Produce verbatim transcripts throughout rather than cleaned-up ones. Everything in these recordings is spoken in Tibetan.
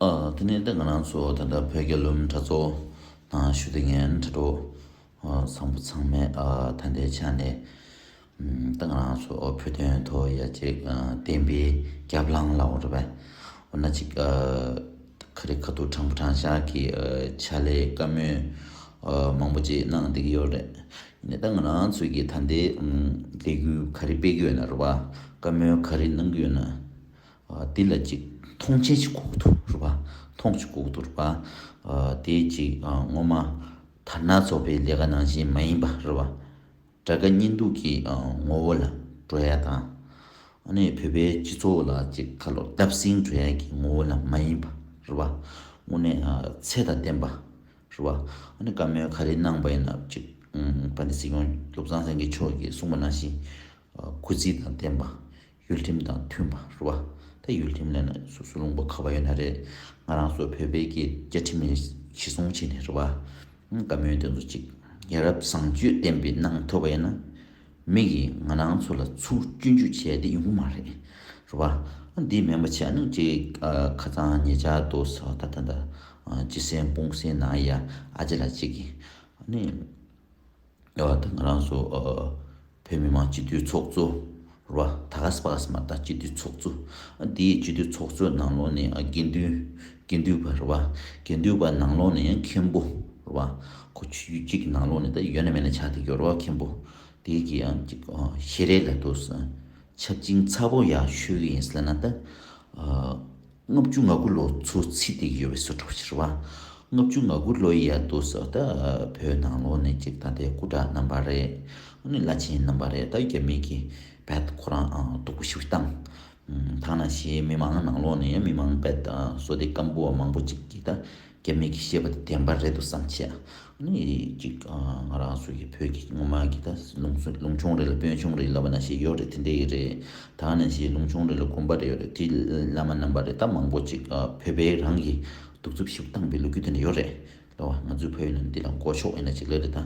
ཨ། དེ་ནས་ད་ང་རང་ཚོ་ད་ལྟ་བོད་རྒྱལ་ལོའམ་གྲྭ་ཚོགས་ནང་བཞུགས་བསྡད་མཁན་དྲ་གྲོགས་ཨ་ཚང་པོ་ཚང་མས་ཨ་ད་ལྟའི་ཆ་ནས་ཨམ་ད་ང་རང་ཚོ་ཨ་བོད་དོན་ཐོག་ཡ་གཅིག་ཨ་བསྟན་པའི་རྒྱབ་ལངས་ལ་འོ་རེད་པས། འོ་ན་གཅིག་ཨ་ག་རེ་ཁ་ཐུག་དྲང་པོ་དྲང་བཞག་གི་ཨ་ཕྱག་ལས་བཀའ་མོལ་ཨ་མང་པོ་ཅིག་གནང་བསྡད་ཀྱི་ཡོད་རེད། ཡིན་ནའི་ད་ང་རང་ཚོ་གི་ད་ལྟའི་ཨམ་ལས་འགུལ་ག་རེ་སྤེལ་གྱི་ཡོད་ན་རེད་པ། བཀའ་མོལ་ག་རེ་གནང་གི་ཡོད་ན། ཨ་འདི་ལ་ཅིག་མཐོང་ཆེན་ཞིག་དགོས་ཀྱི་འདུག་རེད་པ། མཐོང་ཞིག་དགོས་ཀྱི་འདུག་རེད་པ། ཨ་དེ་ཅིག་ཨ་སྔོན་མ་དར་ནག་ཚོགས་པའི་ལས་ཀ་ནང་བཞིན་མ་ཡིན་པ་རེད་པ། དགྲ་དགའ་གཉེན་སྡུག་གི་ཨ་ངོ་བོ་ལ་འགྲོ་ཡ་དང་། ཨ་ནི་བོད་པའི་སྤྱི་ཚོགས་ལ་ཅིག་ཁ་ལོ་བརྡབ་གསིག་འགྲོ་ཡ་གི་ངོ་བོ་ལ་མ་ཡིན་པ་རེད་པ། དངོས་གནས་ཨ་ཚད་དང་ལྡན་པ་རེད་པ། ཨ་ནི་བཀའ་མོལ་ག་རེ་གནང་པ་ཡིན་ན་ཅིག་ཨ་དཔལ་ལྡན་སྲིད་སྐྱོང་བློ་བཟང་སེང་གེ་མཆོག་གིས་གསུངས་པ་ནང་བཞིན། ཨ་སྐུ་ཚིག་དང་ལྡན་པ། ཡུལ་ཁྲིམས་དང་མཐུན་པ་རེད་པ། ད་ཡུལ་ཁྲིམས་ལབ་ན་སོ་སོ་ལུང་པ་ག་པར་ཡོད་ན་རེད། ང་རང་ཚོ་བོད་པའི་གི་བཅའ་ཁྲིམས་ལ་གཞི་བཟུང་བྱས་ནས་རེད་པ། བཀའ་མོལ་དེ་ཚོ་ཅིག་ཡ་རབས་བཟང་སྤྱོད་ལྡན་པའི་གནང་ཐུབ་པ་ཡིན་ན། མི་གིས་ང་རང་ཚོ་ལ་ཚུར་སྐྱོན་བརྗོད་བྱས་ཏེ་ཡོང་གི་མ་རེད། རེད་པ། འདི་མིན་པ་བྱས་ན་ཅིག་ཨ་ཁ་སང་ཉེ་ཆར་དུ་ས་ད་ད་ད་ཨ་སྤྱི་སེམས་སྤུངས་སེམས་ནང་ཡ་ཨ་ཅེ་ལགས་ཅིག་གིས་ཨ་ནི། ཨ་ད་ང་རང་ཚོ་ཨ་བོད་མི་མང་སྤྱི་འཐུས་ཚོགས་གཙོ་རེད་པ། ད་ག་ས་པ་ག་ས་མ་ད་སྤྱི་འཐུས་ཚོགས་གཙོ། ཨ་འདིའི་སྤྱི་འཐུས་ཚོགས་གཙོའི་ནང་ལོགས་ནས་ཨ་དགེ་འདུན་དགེ་འདུན་པ་རེད་པ། དགེ་འདུན་པ་ནང་ལོགས་ནས་ཡང་མཁན་པོ་རེད་པ། ཁོ་ཆོས་བརྒྱུད་གཅིག་གི་ནང་ལོགས་ནས་ད་ཡོད་ན་མེད་ན་ཆགས་བསྡད་ཀྱི་ཡོད་རེད་པ། མཁན་པོ་དེ་གི་ཡང་ཅིག་ཨ་ཞལ་རས་ལ་འདུག་ས་ཆབ་ཆེན་ཚ་པོ་ཡག་ཤོས་ཀྱི་ཡིན་ཟེར་ན་ད་ཨ། ལྔ་བཅུ་ང་དགུ་ལོ་ཚུར་ཚིག་བསྡད་ཀྱི་ཡོད་པའི་བཟོ་འདྲ་པོ་ཞིག་རེད་པ། ལྔ་བཅུ་ང་དགུ་ལོ་ཡི་ཡར་དུ་ས་ད་བོད་ནང་ལོགས་ནས་ཅིག་ད་ལྟའི་སྐུ་དྲག་རྣམ་པ་རེད། ཨ་ནི་བླ་ཆེན་རྣམ་པ་རེད། ད་རྒྱ་མི་གིས་རྦད་ཁོ་རང་ཨ་སྡུག་པོ་ཞིག་བཏང་། ད་ག་ནང་བཞིན་མི་མང་ནང་ལོགས་ནས་ཡང་མི་མང་རྦད་ཨ་བསོད་བདེ་སྐམ་པོ་མང་པོ་ཅིག་གིས་ད་རྒྱ་མི་གིས་བཤད་པ་དེ་བདེན་པ་རེད་འདུག་བསམ་བྱས། ཨ་ནི་ཅིག་ཨ་ང་རང་ཚོ་གི་བོད་ཀྱི་སྔོན་མ་གི་ད་ལུང་ལུང་ཆུང་རེད་ལ་དཔོན་ཆུང་རེད་ལབ་པ་ནང་བཞིན་ཡོད་རེད། དེ་འདྲ་ཡི་རེད། ད་ག་ནང་བཞིན་ལུང་ཆུང་རེད་ལ་དགོན་པ་རེ་ཡོད་རེད། དེ་བླ་མ་རྣམ་པ་རེད། ད་མང་པོ་ཅིག་ཨ་བོད་པའི་རང་གི་གདུག་རྩུབ་ཞིག་བཏང་པའི་ལོ་རྒྱུས་དེ་འདྲ་ཡོད་རེད། ལོ་ང་ཚོའི་བོད་ཡིན་ན་འདི་ལ་མགོ་ཆོག་ཡིན་ན་ཅིག་ལ་རེད། ད་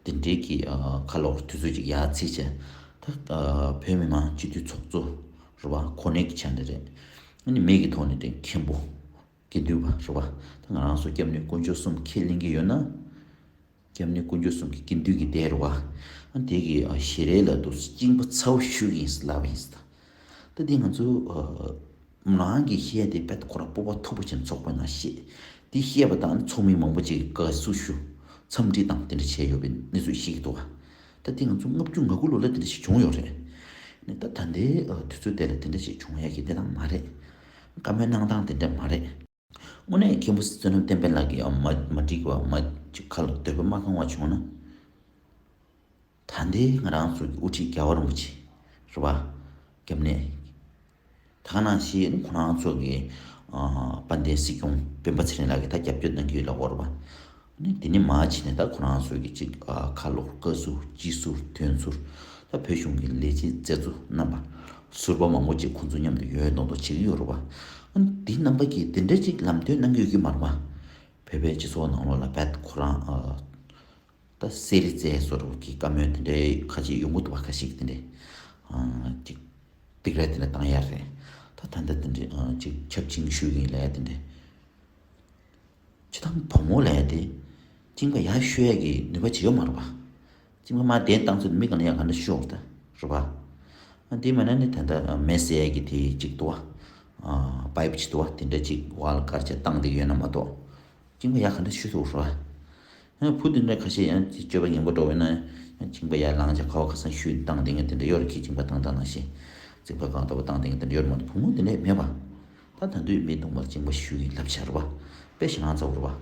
དེ་འདྲའི་གི་ཨ་ཁ་ལོག་དུས་ཚོད་ཅིག་ཡར་ཚིག་བྱས། ད་ཨ་བོད་མི་མང་སྤྱི་འཐུས་ཚོགས་གཙོ་རེད་པ། གོ་གནས་ཀྱི་ཆ་ནས་རེད། ཨ་ནི་མི་གི་ཐོག་ནས་དེ་མཁན་པོ། དགེ་འདུན་པ་རེད་པ། ད་ང་རང་ཚོ་སྐྱབས་གནས་དཀོན་མཆོག་གསུམ་ཁས་ལེན་གྱི་ཡོད་ན། སྐྱབས་གནས་དཀོན་མཆོག་གསུམ་གྱི་དགེ་འདུན་གྱི་སྡེ་རེད་པ། ཨ་དེ་གི་ཨ་ཞལ་རས་ལ་དུ་གཅིན་པ་ཚ་པོ་ཞུ་གི་ཡིན་ཟེར་ལབ་པ་ཡིན་ཟེར། ད་དེ་ང་ཚོ་ཨ་རང་གི་བཤད་དེ་དཔེ་ཁོ་རང་སྤོབས་པ་མཐོ་པོ་ཅན་ཚོགས་པ་ནང་བཤད། དེ་བཤད་པ་དང་ཚོགས་མི་མང་པོ་ཅིག་གིས་དགའ་བསུ་ཞུ། འཚམས་འདྲི་དང་དེ་འདྲ་བྱས་ཡོད་པའི་གནས་ཚུལ་ཤེས་ཀྱི་འདུག་ག་ད་དེ་ང་ཚོ་ལྔ་བཅུ་ང་དགུ་ལོ་ལ་དེ་འདྲ་ཞིག་བྱུང་ཡོད་རེད། ནི་ད་ད་ལྟའི་ཨ་དུས་ཚོད་དེ་ལ་དེ་འདྲ་ཞིག་བྱུང་ཡ་གི་གནས་སྟངས་མ་རེད། བཀའ་མོལ་གནང་སྟངས་དེ་འདྲ་མ་རེད། དངོས་གནས་མཁན་པོ་བསོད་ནམས་བསྟན་འཕེལ་ལགས་ཀྱིས་ཨ་མ་མ་འགྲིག་པ་མ་ཅིག་ཁ་ལ་འདོད་པ་མ་ཁེངས་པ་བྱུང་ན། ད་ལྟའི་ང་རང་ཚོ་གི་དབུ་ཁྲིད་རྒྱལ་བ་རིན་པོ་ཆེ་རེད་པ། སྐྱབས་གནས། ད་ག་ནང་བཞིན་ཁོ་རང་ཚོ་གི་ཨ་དཔལ་ལྡན་སྲིད་སྐྱོང་སྤེན་པ་ཚེ་རིང་ལགས་ཀྱིས་ད་རྒྱབ་སྐྱོར་གནང་གི་ཡོད་ལབ་ཀྱི་ཡོད་རེད་པ། ནི་དེ་ནས་མར་ཕྱིན་ནས་ད་ཁོ་རང་ཚོ་གི་ཅིག་ཨ་ཁ་ལོ་བཀའ་ཟུར་སྤྱི་ཟུར་དོན་ཟུར་ད་བོད་གཞུང་གི་ལས་བྱེད་མཛད་གཙོ་རྣམ་པ་ཟུར་པ་མང་པོ་ཅིག་ཁོང་ཚོ་མཉམ་དུ་ཡོད་མདོག་མདོག་བྱེད་ཀྱི་ཡོད་རེད་པ། ཨ་ནི་དེ་རྣམ་པ་གིས་དེ་འདྲ་ཅིག་ལམ་སྟོན་གནང་གི་ཡོད་ཀྱི་མ་རེད་པ། བོད་པའི་སྤྱི་ཚོགས་ནང་ལོགས་ལ་རྦད་ཁོ་རང་ཨ་ད་གསེར་རི་རྩེ་བཟོ་འདྲ་གི་བཀའ་མོལ་དེ་འདྲའི་ཁ་ཤས་ཡོང་གི་འདུག་པ། ཁ་ཤས་ཀྱིས་དེ་འདྲའི་ཨ་ཅིག་སྡིགས་ར་དེ་འདྲ་བཏང་ཡ་རེད། ད་ད་ལྟ་དེ་འདྲའི་ཨ་ཅིག་ཆབ་ཆེན་ཞུ་གི་ཡིན་ལབ་ཡ་དེ་འདྲའི། སྤྱིར་བཏང་བུ་མོ་ལབ་ཡ་དེ་གཅིན་པ་ཡར་གཞུ་ཡ་གི་ནུས་པ་ཅིག་ཡོད་མ་རེད་པ། གཅིན་པ་མར་གདན་བཏང་ཚུལ་དེ་མི་ག་ནས་ཡར་ག་འདྲ་གཞུ་འོང་ད་རེད་པ། ཨ་དེ་མིན་ན་ནི་ད་ལྟ་མེ་བསད་ཡ་གི་དེ་ཅིག་འདུག་པ། ཨ་པའིབ་ཅིག་འདུག་པ། དེ་འདྲ་ཅིག་འོག་ལ་བཀར་བྱས་བཏང་བསྡད་ཀྱི་ཡོད་ན་མ་གཏོགས། གཅིན་པ་ཡར་ག་འདྲ་གཞུ་ཐུབ་རེད་པ། ཡང་བུ་དེ་འདྲ་ཁ་ཤས་ཡང་སྤྱོད་པ་ངན་པ་འགྲོ་བས་ན་ཡང་གཅིན་པ་ཡར་ལངས་བྱས་ཁ་བ་ཁ་སང་གཞུས་བཏང་བསྡད་མཁན་དེ་འདྲ་ཡོད་རེད། ཁྱེད་གཅིན་པ་བཏང་བཏང་ནང་བཞིན་གཅིན་པ་གང་ལྟ་བུ་བཏང་བསྡད་མཁན་དེ་འདྲ་ཡོད་རེད་མ་གཏོགས་བུ་མོ་དེ་འདྲ་མེད་པ། ད་ད་དུང་མི་གདོང་པར་གཅིན་པ་གཞུ་གི་ལབ་བྱས་རེད་པ། དཔེ་ཞེད་སྣང་ཚ་པོ་རེད་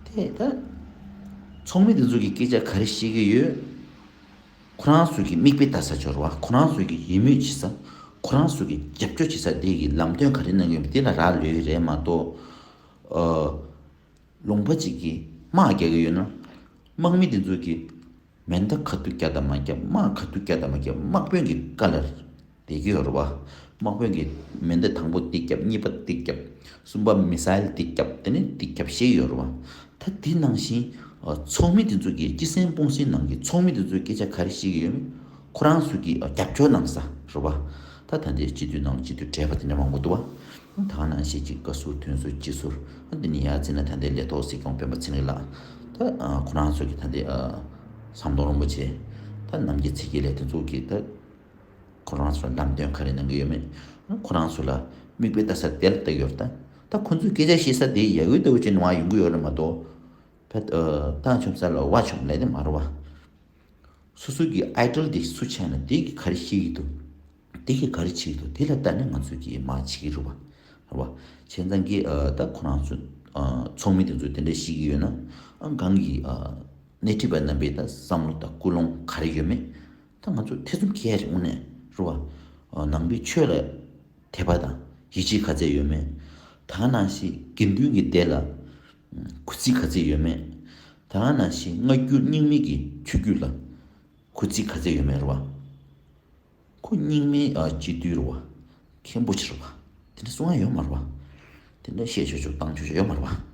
པ། དེ་ད་ཚོགས་མི་དེ་ཚོ་གིས་སྐད་ཆ་ག་རེ་བཤད་ཀྱི་ཡོད། ཁོ་རང་ཚོ་གི་མིག་དཔེ་ལྟ་ས་ཅིག་རེད་པ། ཁོ་རང་ཚོ་གི་ཡིད་སྨོན་བྱེད་ས། ཁོ་རང་ཚོ་གི་རྒྱབ་སྐྱོར་བྱེད་ས་དེ་གི་ལམ་སྟོན་ག་རེ་གནང་གི་ཡོད་མེད་དེ་ལ་རག་ལུས་རེད་མ་གཏོགས། ཨ། ལུང་པ་གཅིག་གིས་དམག་རྒྱག་གི་ཡོད་ན། དམག་མི་དེ་ཚོ་གིས་མེ་མདའ་ག་དུས་བརྒྱབ་དང་མ་བརྒྱབ། དམག་ག་དུས་བརྒྱབ་དང་མ་བརྒྱབ། དམག་དཔོན་གྱི་བཀའ་ལ་བསྡད་ཀྱི་ཡོད་རེད་པ། དམག་དཔོན་གྱིས་མེ་མདའ་དང་པོ་འདི་བརྒྱབ། གཉིས་པ་འདི་བརྒྱབ། གསུམ་པ་མི་སེལ་འདི་བརྒྱབ། དེ་ནས་འདི་བརྒྱབ་བཤད་ཀྱི་ཡོད་རེད་པ། ད་དེ་ནང་བཞིན་ཨ་ཚོགས་མི་དེ་ཚོ་གིས་སྤྱི་སེམས་དཔུང་སེམས་ནང་གི་ཚོགས་མི་དེ་ཚོས་སྐད་ཆ་ག་རེ་བཤད་ཀྱི་ཡོད་མེད་ཁོ་རང་ཚོ་གིས་ཨ་རྒྱབ་སྐྱོར་གནང་ས་རེད་པ། ད་ད་ལྟའི་སྤྱི་འཐུས་ནང་ལ་སྤྱི་འཐུས་བགྲེས་པ་དེ་འདྲ་མང་པོ་འདུག་པ། ད་ག་ནང་བཞིན་གཅིག་བཀའ་ཟུར་དོན་ཟུར་སྤྱི་ཟུར། ཨ་འདི་ནི་ཡར་བརྩིས་ན་ད་ལྟའི་ལས་ཐོག་སྲིད་སྐྱོང་སྤེན་པ་ཚེ་རིང་ལགས། ད་ཨ་ཁོ་རང་ཚོ་གི་ད་ལྟའི་ཨ་ཟམ་གདོང་རིན་པོ་ཆེ། ད་རྣམ་རྒྱལ་ཚེ་རྒྱལ་ལས་དེ་ཚོ་གི་ད་ཁོ་རང་ཚོ་ལ་ལམ་སྟོན་ག་རེ་གནང་གི་ཡོད་མེད། ཨ་ཁོ་རང་ཚོ་ལ་མིག་དཔེ་ལྟ་ས་དེ་ལ་ལྟ་གི་ཡོད་རེད། ད་ད་ཁོ་ཚོས་སྐད་ཆ་བཤད་ས་དེ་ཡ་གི་ལྟ་བུ་ཅིག་ནང་ཡོང་གི་ཡོད་རེད་མ་གཏོགས། ཕ་ཨ་རྟ་མཆོངས་ས་ལ་ཝ་མཆོངས་ལབ་དེ་མ་རེད་བ། སོ་སོ་གི་ཨའི་ཌོལ་དེ་སུ་ཆགས་ན་དེ་གི་ག་རེ་ཤེས་ཀྱི་འདུག་དེ་གི་ག་རེ་བྱེད་ཀྱི་འདུག་དེ་ལ་ལྟ་ནས་ང་ཚོས་ཀྱི་མར་བྱེད་ཀྱི་རེད་བ། རེད་བ། བྱས་ཙང་གི་ཨ་ད་ཁོ་རང་ཚོ་ཨ་ཚོགས་མི་དེ་ཚོ་དེ་འདྲ་ཤེས་ཀྱི་ཡོད་ན། ཨ་གང་གི་ཨ་སྣེ་ཁྲིད་པ་རྣམ་པའི་ད་བསམ་བློ་དང་ཀུན་སློང་ག་རེ་ཡོད་མེད། ད་ང་ཚོ་ཐེ་ཚོམ་སྐྱེ་ཡ་རེད་དངོས་གནས། རེད་བ། ཨ་ནང་པའི་ཆོས་ལ་དད་པ་དང་ཡིད་ཆེས་ག་ཚད་ཡོད་མེད། ད་ག་ནང་བཞིན་དགེ་འདུན་གྱི་སྡེ་ལ་གུས་བརྩི་ག་ཚད་ཡོད་མེད། ད་ག་ནང་བཞིན་སྔ་འགྱུར་རྙིང་མའི་གི་ཆོས་བརྒྱུད་ལ་གུས་བརྩི་ག་ཚད་ཡོད་མེད་རེད་བ། ཁོ་རྙིང་མའི་ཨ་སྤྱི་འཐུས་རེད་བ། མཁན་པོ་ཆེ་རེད་བ། དེ་འདྲ་གསུང་ཡ་ཡོད་མ་རེད་བ། དེ་འདྲ་བཤད་ཆོག་ཆོག་བཏང་ཆོག་ཆོག་ཡོད་མ་རེད་བ།